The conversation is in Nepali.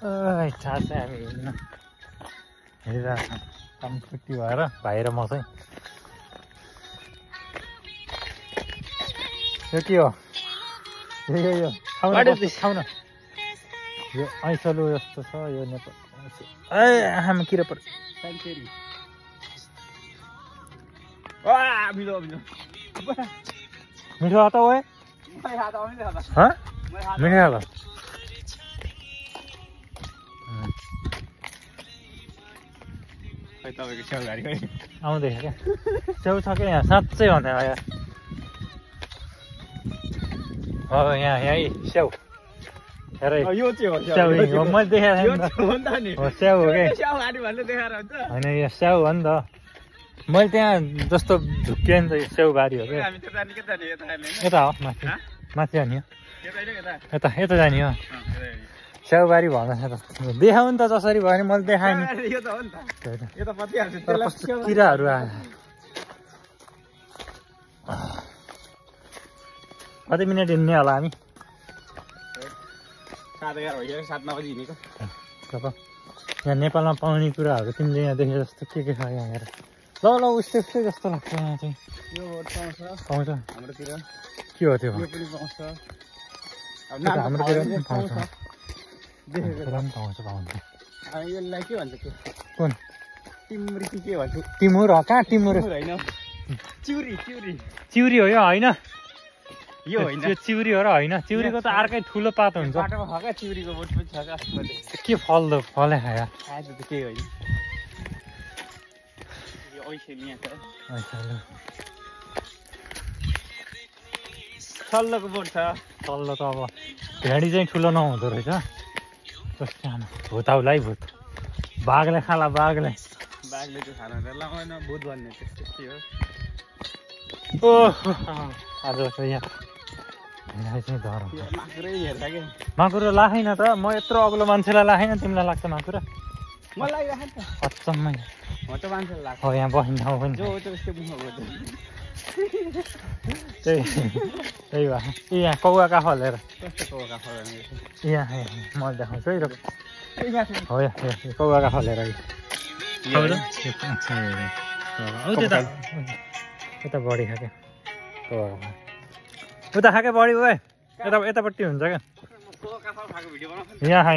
थाहा छ हामी हिँड्न हिँडिरहेको छौँ काम छुट्टी भएर भाइ र म चाहिँ यो के हो यो खाउ न यो ऐसलो जस्तो छ यो नेपाल आमा किरा पर्छ मिठो आता ओए हाँ मिठो आता आउँदैछ क्या स्याउ छ क्या यहाँ साँच्चै भन्दा यार अब यहाँ स्याउ स्याउ मैले देखाएको थिएँ स्याउ हो क्या होइन यो स्याउ हो नि त मैले त्यहाँ जस्तो झुक्कियो नि त यो स्याउबारी हो क्या यता हो माथि माथि जाने हो यता यता जाने हो स्याउबारी भन्दैछ त देखाउ नि त जसरी भयो भने मैले देखाएँ नि कस्तो किराहरू आयो कति मिनट हिँड्ने होला हामी 7:11 बजी हिँडेको यहाँ नेपालमा पाउने कुराहरू तिमीले यहाँ देखे जस्तो के छ यहाँ हेर ल ल उस्तै उस्तै जस्तो लाग्छ यहाँ चाहिँ यो भोट पाउँछ हाम्रोतिर के हो त्यो यो पनि पाउँछ हाम्रोतिर पनि पाउँछ पाउँछ यसलाई के भन्छ के कुन टिमुर के भन्छ टिमुर हो कहाँ टिमुर होइन चिउरी चिउरी चिउरी हो यो होइन यो होइन यो चिउरी हो र होइन चिउरीको त अर्कै ठुलो पात हुन्छ बाटोमा खका चिउरीको बोट पनि छ का के फल दो फले खाया आज त के होइन यो ऐसेली यहाँ छ सल्लोको बोट छ सल्लो त अब भेडी चाहिँ ठुलो नहुँदो रहेछ कस्तो भुताउलाई भुत बाघले खाला बाघले चाहिँ खानु लगाउन भूत भन्ने त्यस्तो के ओ हो आज चाहिँ यहाँ चाहिँ डर माकुरै हेर्छ कि माकुरो लाखैन त म यत्रो अग्लो मान्छेलाई लाखैन तिमीलाई लाग्छ माकुरा मलाई राख त अचम्मै म त मान्छेलाई लाग्छ हो यहाँ बस्ने ठाउँ पनि जो त्यसको मुखमा गयो त्यही भए यहाँ कौवाका फलेर कस्तो कौवाका फल यहाँ मैले देखाउँछु है हो यहाँ कौवाका फलेर यता बढी खायो कौवाका उता खाएकै बढी गयो यतापट्टि हुन्छ क्या यहाँ